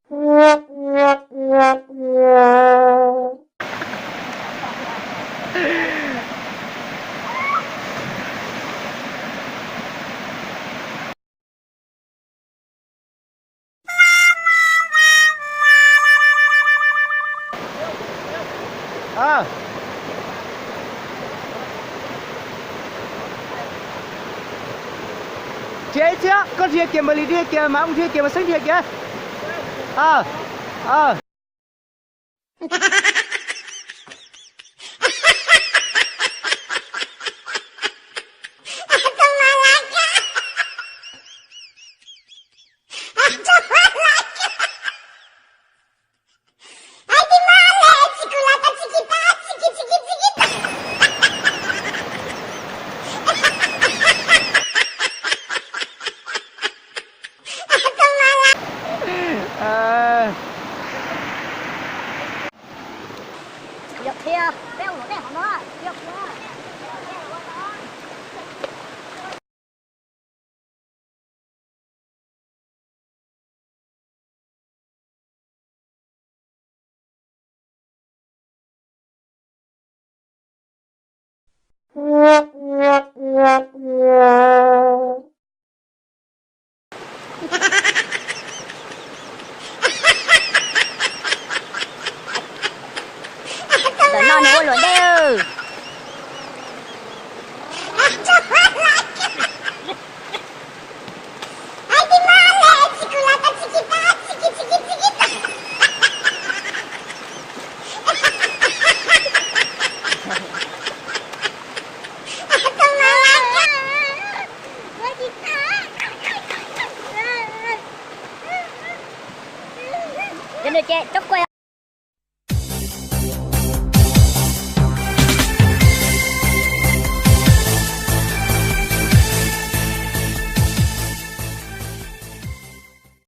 Tsis txhiab, koj dhia kiag npawg Lis, dhia kiag mas, dhia kiag mas, Xeeb dhia kiag. Ntawm no nws ua luam ntej. Cov nws ces cov kua